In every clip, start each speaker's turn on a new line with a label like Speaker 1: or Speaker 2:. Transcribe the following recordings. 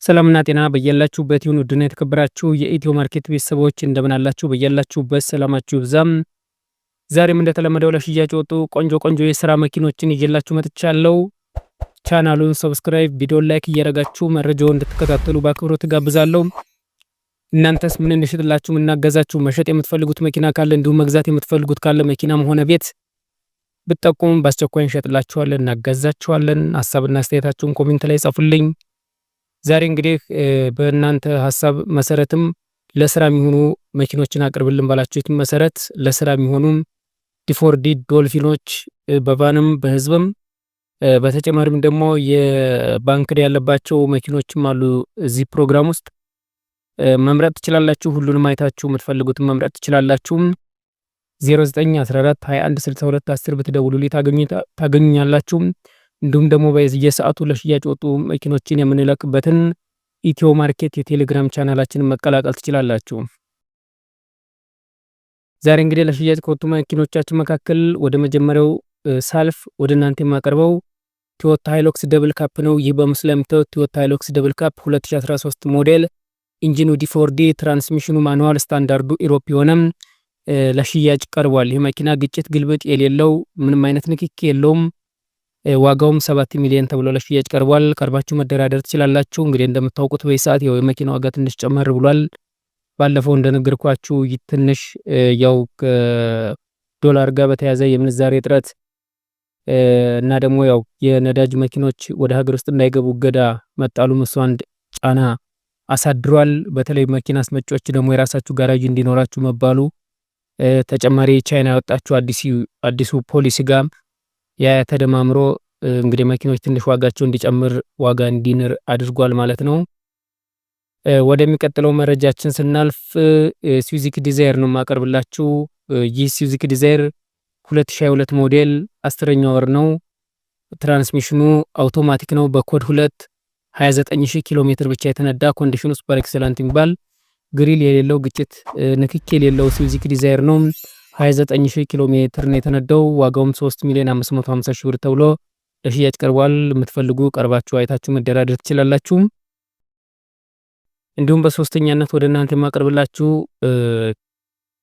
Speaker 1: ሰላምና ጤና በያላችሁበት ይሁን። ውድና የተከበራችሁ የኢትዮ ማርኬት ቤተሰቦች እንደምን አላችሁ? በያላችሁበት ሰላማችሁ ይብዛም። ዛሬም እንደተለመደው ለሽያጭ የወጡ ቆንጆ ቆንጆ የስራ መኪኖችን ይዤላችሁ መጥቻለሁ። ቻናሉን subscribe፣ ቪዲዮን like እያደረጋችሁ መረጃውን እንድትከታተሉ በአክብሮት ጋብዛለሁ። እናንተስ ምን እንሽጥላችሁ፣ ምን እናገዛችሁ፣ መሸጥ የምትፈልጉት መኪና ካለ እንዲሁም መግዛት የምትፈልጉት ካለ መኪናም ሆነ ቤት ብትጠቁሙ በአስቸኳይ እንሸጥላችኋለን፣ እናገዛችኋለን። ሀሳብና አስተያየታችሁን comment ላይ ጻፉልኝ። ዛሬ እንግዲህ በእናንተ ሀሳብ መሰረትም ለስራ የሚሆኑ መኪኖችን አቅርብልን ባላችሁት መሰረት ለስራ የሚሆኑ D4D ዶልፊኖች በ van ም በህዝብም፣ በተጨማሪም ደግሞ የባንክ ዕዳ ያለባቸው መኪኖችም አሉ። እዚህ ፕሮግራም ውስጥ መምረጥ ትችላላችሁ። ሁሉንም አይታችሁ የምትፈልጉትን መምረጥ ትችላላችሁ። 0914 21 62 10 ብትደውሉልኝ ታገኙኛላችሁ። እንዲሁም ደግሞ በየሰዓቱ ለሽያጭ ወጡ መኪኖችን የምንለቅበትን ኢትዮ ማርኬት የቴሌግራም ቻናላችንን መቀላቀል ትችላላችሁ። ዛሬ እንግዲህ ለሽያጭ ከወጡ መኪኖቻችን መካከል ወደ መጀመሪያው ሳልፍ ወደ እናንተ የማቀርበው ቶዮታ ሃይሉክስ double cab ነው። ይህ በምስሉ ላይ የምታዩት ቶዮታ ሃይሉክስ double cab 2013 ሞዴል፣ engine ኑ D4D፣ transmission ኑ manual፣ standard ኡ Europe የሆነም ለሽያጭ ቀርቧል። ይህ መኪና ግጭት ግልብጥ የሌለው፣ ምንም አይነት ንክኪ የለውም። ዋጋውም 7 ሚሊዮን ተብሎ ለሽያጭ ቀርቧል። ቀርባችሁ መደራደር ትችላላችሁ። እንግዲህ እንደምታውቁት በዚህ ሰዓት ያው የመኪና ዋጋ ትንሽ ጨመር ብሏል። ባለፈው እንደነገርኳችሁ ትንሽ ያው ከዶላር ጋር በተያያዘ የምንዛሬ እጥረት እና ደግሞ ያው የነዳጅ መኪኖች ወደ ሀገር ውስጥ እንዳይገቡ እገዳ መጣሉ እሱ አንድ ጫና አሳድሯል። በተለይ መኪና አስመጪዎች ደግሞ የራሳችሁ ጋራጅ እንዲኖራችሁ መባሉ፣ ተጨማሪ ቻይና ያወጣችው አዲሱ ፖሊሲ ጋር ያ ተደማምሮ እንግዲህ መኪኖች ትንሽ ዋጋቸው እንዲጨምር፣ ዋጋ እንዲንር አድርጓል ማለት ነው። ወደሚቀጥለው መረጃችን ስናልፍ ሱዙኪ ዲዛይር ነው የማቀርብላችሁ። ይህ ሱዙኪ ዲዛይር 2022 ሞዴል፣ 10ኛ ወር ነው። Transmission ኑ አውቶማቲክ ነው። በኮድ 2፣ 29000 ኪሎ ሜትር ብቻ የተነዳ፣ condition ኑ super excellent የሚባል፣ ግሪል የሌለው፣ ግጭት ንክኪ የሌለው ሱዙኪ ዲዛይር ነው። 29000 ኪሎ ሜትር ነው የተነዳው። ዋጋውም 3 ሚሊዮን 550 ሺህ ብር ተብሎ ለሽያጭ ቀርቧል። የምትፈልጉ ቀርባችሁ አይታችሁ መደራደር ትችላላችሁ። እንዲሁም በሶስተኛነት ወደ እናንተ የማቀርብላችሁ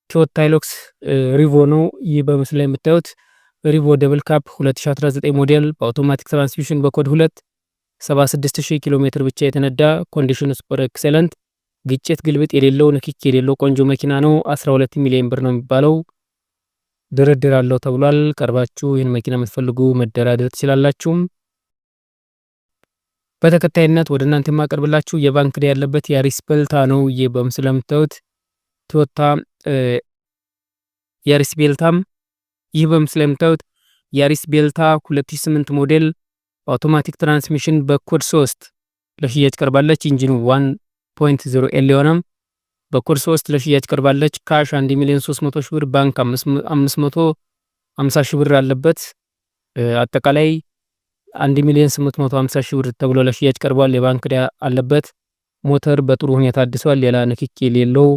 Speaker 1: ቶዮታ ሃይሉክስ ሪቮ ነው። ይህ በምስሉ ላይ የምታዩት ሪቮ double cab 2019 ሞዴል፣ በ automatic transmission፣ በኮድ 2፣ 76000 ኪሎ ሜትር ብቻ የተነዳ፣ condition super excellent፣ ግጭት ግልብጥ የሌለው፣ ንክኪ የሌለው ቆንጆ መኪና ነው። 12 ሚሊዮን ብር ነው የሚባለው። ድርድር አለው ተብሏል። ቀርባችሁ ይህን መኪና የምትፈልጉ መደራደር ትችላላችሁ። በተከታይነት ወደ እናንተ የማቀርብላችሁ የባንክ ዕዳ ያለበት ያሪስ ቤልታ ነው። ይህ በምስሉ የምታዩት ቶዮታ ያሪስ ቤልታም፣ ይህ በምስሉ የምታዩት ያሪስ ቤልታ 2008 ሞዴል፣ automatic transmission፣ በኮድ 3 ለሽያጭ ቀርባለች። Engine ኑ 1.0 L የሆነም በኮድ 3 ለሽያጭ ቀርባለች። Cash 1 ሚሊዮን 300 ሺህ ብር፣ ባንክ 550 ሺህ ብር አለበት። አጠቃላይ 1 ሚሊዮን 850 ሺህ ብር ተብሎ ለሽያጭ ቀርቧል። የባንክ ዕዳ አለበት። ሞተር በጥሩ ሁኔታ አድሷል። ሌላ ንክኪ የሌለው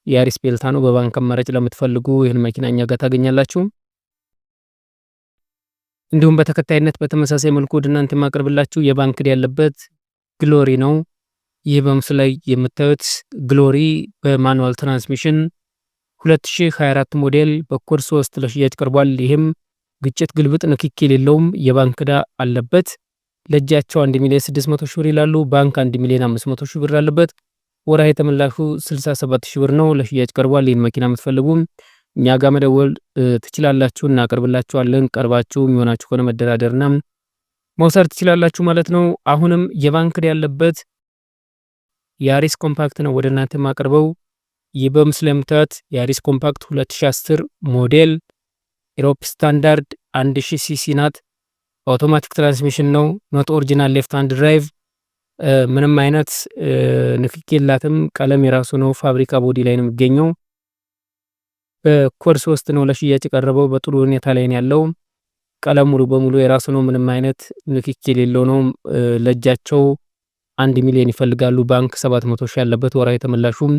Speaker 1: ያሪስ ቤልታ ነው። በባንክ አማራጭ ለምትፈልጉ ይህን መኪና እኛ ጋር ታገኛላችሁ። እንዲሁም በተከታይነት በተመሳሳይ መልኩ ወደ እናንተ የማቀርብላችሁ የባንክ ዕዳ ያለበት ግሎሪ ነው። ይህ በምስሉ ላይ የምታዩት ግሎሪ በ manual transmission 2024 ሞዴል፣ በኮድ 3 ለሽያጭ ቀርቧል። ይህም ግጭት ግልብጥ ንክኪ የሌለውም፣ የባንክ ዕዳ አለበት። ለእጃቸው 1 ሚሊዮን 600 ሺህ ብር ይላሉ። ባንክ 1 ሚሊዮን 500 ሺህ ብር አለበት። ወርሃዊ ተመላሹ 67 ሺህ ብር ነው። ለሽያጭ ቀርቧል። ይህን መኪና የምትፈልጉ እኛ ጋር መደወል ትችላላችሁ፣ እናቀርብላችኋለን። ቀርባችሁ የሚሆናችሁ ከሆነ መደራደርና መውሰድ ትችላላችሁ ማለት ነው። አሁንም የባንክ ዕዳ ያለበት ያሪስ ኮምፓክት ነው ወደ እናንተ የማቀርበው። ይህ በምስሉ የምታዩት ያሪስ ኮምፓክት 2010 ሞዴል፣ Europe standard፣ 1000 ሲሲ ናት። Automatic transmission ነው። Not original left hand drive፣ ምንም አይነት ንክኪ የላትም። ቀለም የራሱ ነው። ፋብሪካ body ላይ ነው የሚገኘው። በኮድ 3 ነው ለሽያጭ የቀረበው። በጥሩ ሁኔታ ላይ ነው ያለው። ቀለም ሙሉ በሙሉ የራሱ ነው። ምንም አይነት ንክኪ የሌለው ነው። ለእጃቸው 1 ሚሊዮን ይፈልጋሉ። ባንክ 700 ሺህ ያለበት፣ ወርሃዊ ተመላሹም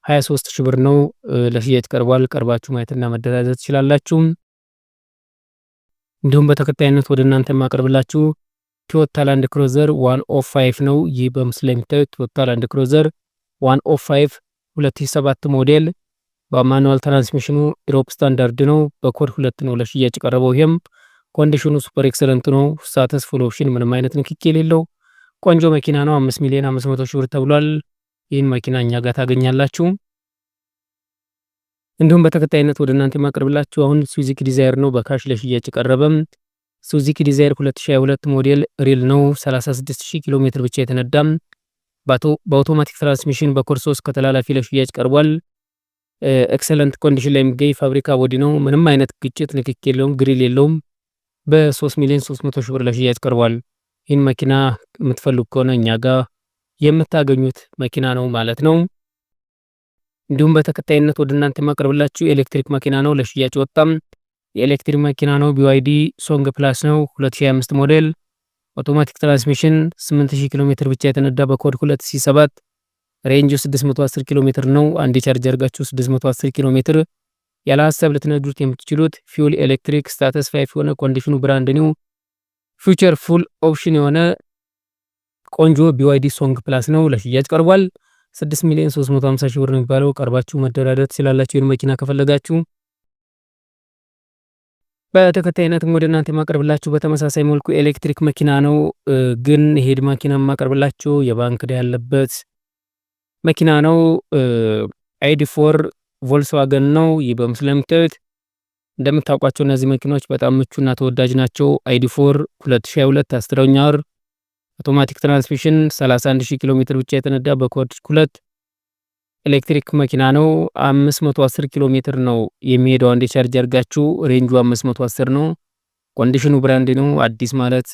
Speaker 1: 23 ሺህ ብር ነው። ለሽያጭ ቀርቧል። ቀርባችሁ ማየትና መደራደር ትችላላችሁ። እንዲሁም በተከታይነት ወደ እናንተ የማቀርብላችሁ ቶዮታ ላንድ ክሩዘር 105 ነው። ይህ በምስሉ ላይ የሚታዩት ቶዮታ ላንድ ክሩዘር 105 2007 ሞዴል በ manual transmission ኑ Europe standard ነው። በኮድ 2 ነው ለሽያጭ የቀረበው። ይህም condition ኑ super excellent ነው። Status full option፣ ምንም አይነት ንክኪ የሌለው ቆንጆ መኪና ነው። 5 ሚሊዮን 500 ሺህ ብር ተብሏል። ይህን መኪና እኛ ጋር ታገኛላችሁ። እንዲሁም በተከታይነት ወደ እናንተ የማቀርብላችሁ አሁን ሱዙኪ ዲዛይር ነው። በ cash ለሽያጭ የቀረበም ሱዙኪ ዲዛይር 2022 ሞዴል real ነው። 36000 ኪሎ ሜትር ብቻ የተነዳም በ automatic transmission በኮድ 3 ከተላላፊ ለሽያጭ ቀርቧል። Excellent condition ላይ የሚገኝ ፋብሪካ body ነው። ምንም አይነት ግጭት ንክኪ የለውም፣ grill የለውም። በ3 ሚሊዮን 300 ሺህ ብር ለሽያጭ ቀርቧል። ይህን መኪና የምትፈልጉ ከሆነ እኛ ጋር የምታገኙት መኪና ነው ማለት ነው። እንዲሁም በተከታይነት ወደ እናንተ የማቀርብላችሁ የኤሌክትሪክ መኪና ነው። ለሽያጭ ወጣም የኤሌክትሪክ መኪና ነው። BYD Song Plus ነው። 2025 ሞዴል automatic transmission 8000 ኪሎ ሜትር ብቻ የተነዳ በኮድ 2C7 range ኡ 610 ኪሎ ሜትር ነው። አንድ ቻርጅ አድርጋችሁ 610 ኪሎ ሜትር ያለ ሀሳብ ልትነዱት የምትችሉት full electric status 5 የሆነ condition ኑ brand new feature full option የሆነ ቆንጆ BYD Song Plus ነው። ለሽያጭ ቀርቧል። 6 ሚሊዮን 350 ሺህ ብር ነው የሚባለው። ቀርባችሁ መደራደር ትችላላችሁ ይህን መኪና ከፈለጋችሁ። በተከታይነት ወደ እናንተ የማቀርብላችሁ በተመሳሳይ መልኩ ኤሌክትሪክ መኪና ነው። ግን ይሄ መኪና የማቀርብላችሁ የባንክ ዕዳ ያለበት መኪና ነው። ID.4 ቮልስዋገን ነው። ይህ በምስሉ ላይ የምታዩት እንደምታውቋቸው እነዚህ መኪናዎች በጣም ምቹና ተወዳጅ ናቸው። ID.4 2022 10ኛ ወር automatic transmission 31000 ኪሎ ሜትር ብቻ የተነዳ በኮድ 2 ኤሌክትሪክ መኪና ነው። 510 ኪሎ ሜትር ነው የሚሄደው። አንዴ charge አድርጋችሁ range ኡ 510 ነው። Condition ኑ brand ነው፣ አዲስ ማለት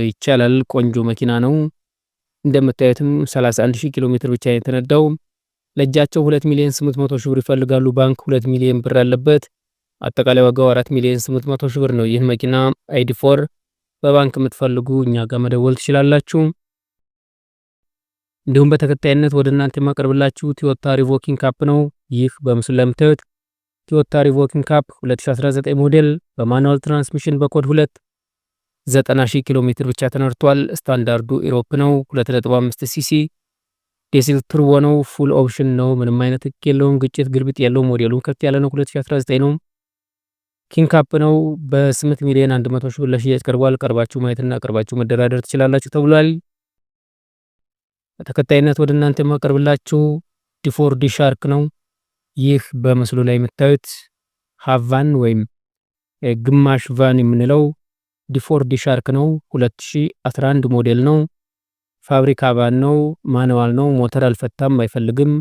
Speaker 1: ይቻላል። ቆንጆ መኪና ነው። እንደምታዩትም 31000 ኪሎ ሜትር ብቻ የተነዳው። ለእጃቸው 2 ሚሊዮን 800 ሺህ ብር ይፈልጋሉ። ባንክ 2 ሚሊዮን ብር አለበት። አጠቃላይ ዋጋው 4 ሚሊዮን 800 ሺህ ብር ነው። ይህ መኪና ID.4 በባንክ የምትፈልጉ እኛ ጋር መደወል ትችላላችሁ። እንዲሁም በተከታይነት ወደ እናንተ የማቀርብላችሁ ቶዮታ Revo King Cab ነው። ይህ በምስሉ ላይ የምታዩት ቶዮታ Revo King Cab 2019 ሞዴል በ manual transmission በኮድ 2 90 ሺህ ኪሎ ሜትር ብቻ ተነድቷል። Standard ኡ Europe ነው። 2.5 cc diesel turbo ነው። Full option ነው። ምንም አይነት ህግ የለውም። ግጭት ግልብጥ የለውም። ሞዴሉ ከፍ ያለ ነው። 2019 ነው። King Cab ነው። በ8 ሚሊዮን 100 ሺህ ብር ለሽያጭ ቀርቧል። ቀርባችሁ ማየትና ቀርባችሁ መደራደር ትችላላችሁ ተብሏል። በተከታይነት ወደ እናንተ የማቀርብላችሁ D4D Shark ነው። ይህ በምስሉ ላይ የምታዩት half van ወይም ግማሽ van የምንለው D4D Shark ነው። 2011 ሞዴል ነው። ፋብሪካ van ነው። Manual ነው። ሞተር አልፈታም፣ አይፈልግም፣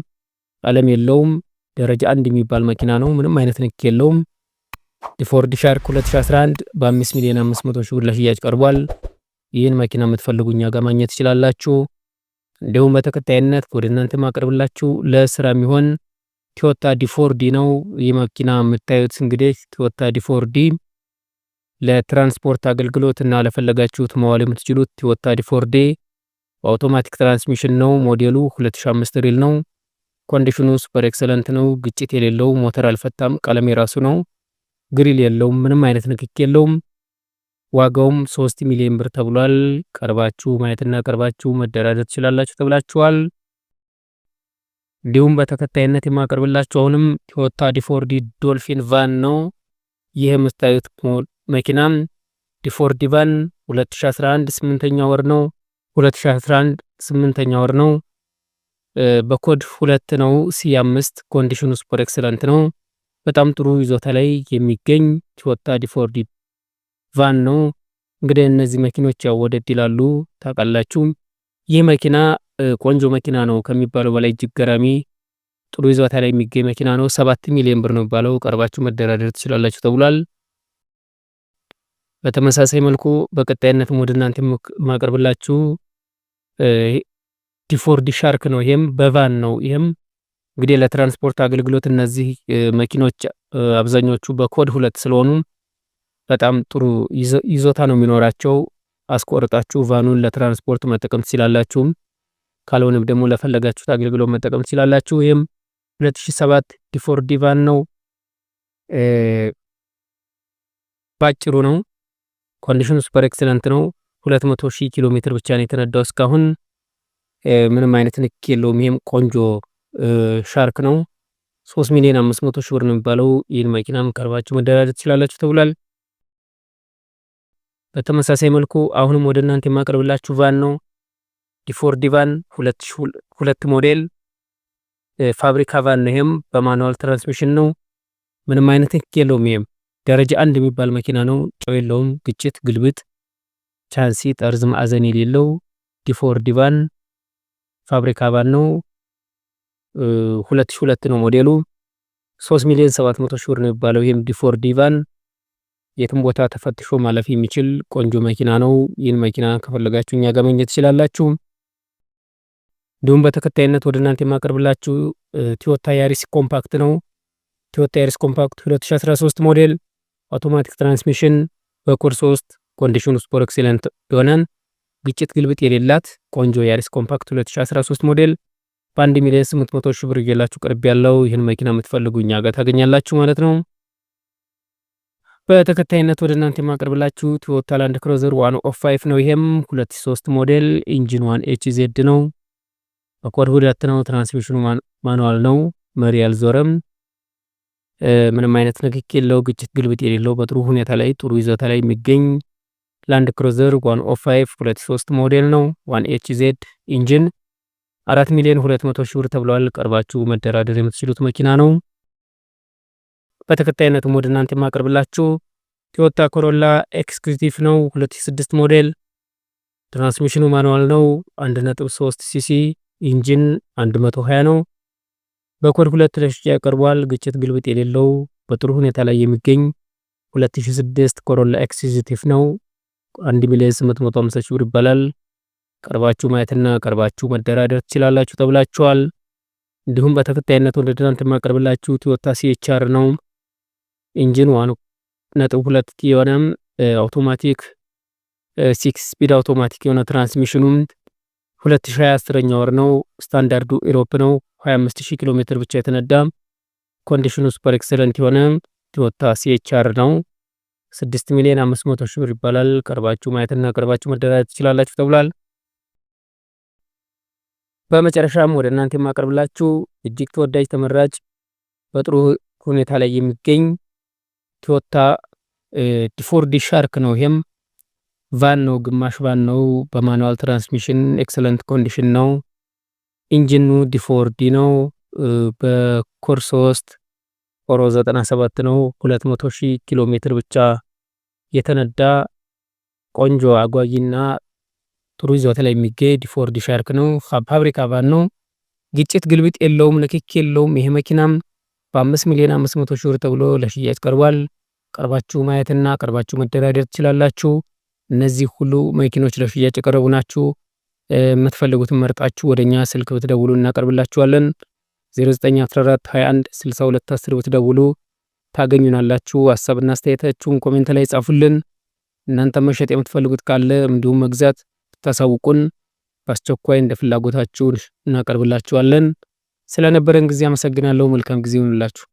Speaker 1: ቀለም የለውም። ደረጃ አንድ የሚባል መኪና ነው። ምንም አይነት ንክኪ የለውም። D4D Shark 2011 በ5 ሚሊዮን 500 ሺህ ብር ለሽያጭ ቀርቧል። ይህን መኪና የምትፈልጉ እኛ ጋር ማግኘት ትችላላችሁ። እንዲሁም በተከታይነት ወደ እናንተ ማቀርብላችሁ ለስራ የሚሆን ቶዮታ D4D ነው። ይህ መኪና የምታዩት እንግዲህ ቶዮታ D4D ለትራንስፖርት አገልግሎት እና ለፈለጋችሁት መዋል የምትችሉት ቶዮታ D4D በ automatic transmission ነው። ሞዴሉ 2005 real ነው። Condition ኑ super excellent ነው። ግጭት የሌለው፣ ሞተር አልፈታም፣ ቀለም የራሱ ነው። Grill የለውም፣ ምንም አይነት ንክኪ የለውም። ዋጋውም 3 ሚሊዮን ብር ተብሏል። ቀርባችሁ ማየትና ቀርባችሁ መደራደር ትችላላችሁ ተብላችኋል። እንዲሁም በተከታይነት የማቀርብላችሁ አሁንም ቶዮታ D4D Dolphin van ነው። ይህ የምታዩት መኪናም D4D van 2011 8ኛ ወር ነው። 2011 8ኛ ወር ነው። በኮድ 2 ነው። C5 condition ኑ super excellent ነው። በጣም ጥሩ ይዞታ ላይ የሚገኝ ቶዮታ D4D van ነው። እንግዲህ እነዚህ መኪኖች ያው ወደድ ይላሉ ታውቃላችሁ። ይህ መኪና ቆንጆ መኪና ነው ከሚባለው በላይ እጅግ ገራሚ ጥሩ ይዞታ ላይ የሚገኝ መኪና ነው። 7 ሚሊዮን ብር ነው የሚባለው። ቀርባችሁ መደራደር ትችላላችሁ ተብሏል። በተመሳሳይ መልኩ በቀጣይነትም ወደ እናንተ የማቀርብላችሁ D4D Shark ነው። ይሄም በ van ነው። ይሄም እንግዲህ ለትራንስፖርት አገልግሎት እነዚህ መኪኖች አብዛኞቹ በኮድ 2 ስለሆኑ በጣም ጥሩ ይዞታ ነው የሚኖራቸው። አስቆርጣችሁ van ኑን ለትራንስፖርት መጠቀም ትችላላችሁ። ካልሆነም ደግሞ ለፈለጋችሁት አገልግሎት መጠቀም ትችላላችሁ። ይህም 2007 D4D van ነው። ባጭሩ ነው። Condition ኑ super excellent ነው። 200 ሺህ ኪሎ ሜትር ብቻ ነው የተነዳው እስካሁን፣ ምንም አይነት ንክኪ የለውም። ይሄም ቆንጆ ሻርክ ነው። 3 ሚሊዮን 500 ሺህ ብር ነው የሚባለው። ይህን መኪናም ቀርባችሁ መደራደር ትችላላችሁ ተብሏል። በተመሳሳይ መልኩ አሁንም ወደ እናንተ የማቀርብላችሁ van ነው። D4D van 2002 ሞዴል ፋብሪካ van ነው። ይሄም በ manual transmission ነው። ምንም አይነት ንክኪ የለውም። ይሄም ደረጃ አንድ የሚባል መኪና ነው። ጨው የለውም። ግጭት፣ ግልብጥ፣ ቻንሲ፣ ጠርዝ፣ ማዕዘን የሌለው D4D van ፋብሪካ van ነው። 2002 ነው ሞዴሉ። 3 ሚሊዮን 700 ሺህ ብር ነው የሚባለው። ይህም D4D van የትም ቦታ ተፈትሾ ማለፍ የሚችል ቆንጆ መኪና ነው። ይህን መኪና ከፈለጋችሁ እኛ ጋር ማግኘት ትችላላችሁ። እንዲሁም በተከታይነት ወደ እናንተ የማቀርብላችሁ ቶዮታ ያሪስ ኮምፓክት ነው። ቶዮታ ያሪስ ኮምፓክት 2013 ሞዴል automatic transmission በኮድ 3 condition ኑ super excellent የሆነ፣ ግጭት ግልብጥ የሌላት ቆንጆ ያሪስ ኮምፓክት 2013 ሞዴል በ1 ሚሊዮን 800 ሺህ ብር ይዤላችሁ ቀርቤያለሁ። ይህን መኪና የምትፈልጉ እኛ ጋር ታገኛላችሁ ማለት ነው። በተከታይነት ወደ እናንተ የማቀርብላችሁ ቶዮታ ላንድ ክሩዘር 105 ነው። ይሄም 2003 ሞዴል engine 1HZ ነው። በኮድ ሁለት ነው። Transmission ኑ manual ነው። መሪ አልዞረም። ምንም አይነት ንክኪ የለው፣ ግጭት ግልብጥ የሌለው፣ በጥሩ ሁኔታ ላይ ጥሩ ይዞታ ላይ የሚገኝ ላንድ ክሩዘር 105 2003 ሞዴል ነው። 1HZ engine 4 ሚሊዮን 200 ሺህ ብር ተብሏል። ቀርባችሁ መደራደር የምትችሉት መኪና ነው። በተከታይነትም ወደ እናንተ የማቀርብላችሁ ቶዮታ ኮሮላ Executive ነው። 2006 ሞዴል transmission ኑ manual ነው። 1.3 cc engine 120 ነው። በኮድ ሁለት ለሽያጭ ቀርቧል። ግጭት ግልብጥ የሌለው በጥሩ ሁኔታ ላይ የሚገኝ 2006 ኮሮላ Executive ነው። 1 ሚሊዮን 850 ሺህ ብር ይባላል። ቀርባችሁ ማየትና ቀርባችሁ መደራደር ትችላላችሁ ተብላችኋል። እንዲሁም በተከታይነት ወደ እናንተ የማቀርብላችሁ ቶዮታ C-HR ነው። Engine 1.2 የሆነም automatic 6 speed automatic የሆነ transmission ኑም 2020 10ኛ ወር ነው። ስታንዳርዱ Europe ነው። 25000 ኪሎ ሜትር ብቻ የተነዳ condition ኑ super excellent የሆነ ቶዮታ C-HR ነው። 6 ሚሊዮን 500 ሺህ ብር ይባላል። ቀርባችሁ ማየትና ቀርባችሁ መደራደር ትችላላችሁ ተብሏል። በመጨረሻም ወደ እናንተ የማቀርብላችሁ እጅግ ተወዳጅ ተመራጭ በጥሩ ሁኔታ ላይ የሚገኝ ቶዮታ D4D ሻርክ ነው። ይሄም van ነው፣ ግማሽ van ነው። በ manual transmission excellent condition ነው። Engine ኑ D4D ነው። በኮድ 3 ኦሮ 97 ነው። 200 ሺህ ኪሎ ሜትር ብቻ የተነዳ ቆንጆ አጓጊና ጥሩ ይዞታ ላይ የሚገኝ D4D ሻርክ ነው። ፋብሪካ van ነው። ግጭት ግልብጥ የለውም፣ ንክኪ የለውም። ይሄ መኪናም በ5 ሚሊዮን 500 ሺህ ብር ተብሎ ለሽያጭ ቀርቧል። ቀርባችሁ ማየትና ቀርባችሁ መደራደር ትችላላችሁ። እነዚህ ሁሉ መኪኖች ለሽያጭ የቀረቡ ናቸው። የምትፈልጉትን መርጣችሁ ወደኛ ስልክ ብትደውሉ እናቀርብላችኋለን። 0914 21 62 10 ብትደውሉ ታገኙናላችሁ። ሀሳብና አስተያየታችሁን comment ላይ ጻፉልን። እናንተ መሸጥ የምትፈልጉት ካለ እንዲሁም መግዛት ብታሳውቁን በአስቸኳይ እንደ ፍላጎታችሁ እናቀርብላችኋለን። ስለነበረን ጊዜ አመሰግናለሁ። መልካም ጊዜ ይሁንላችሁ።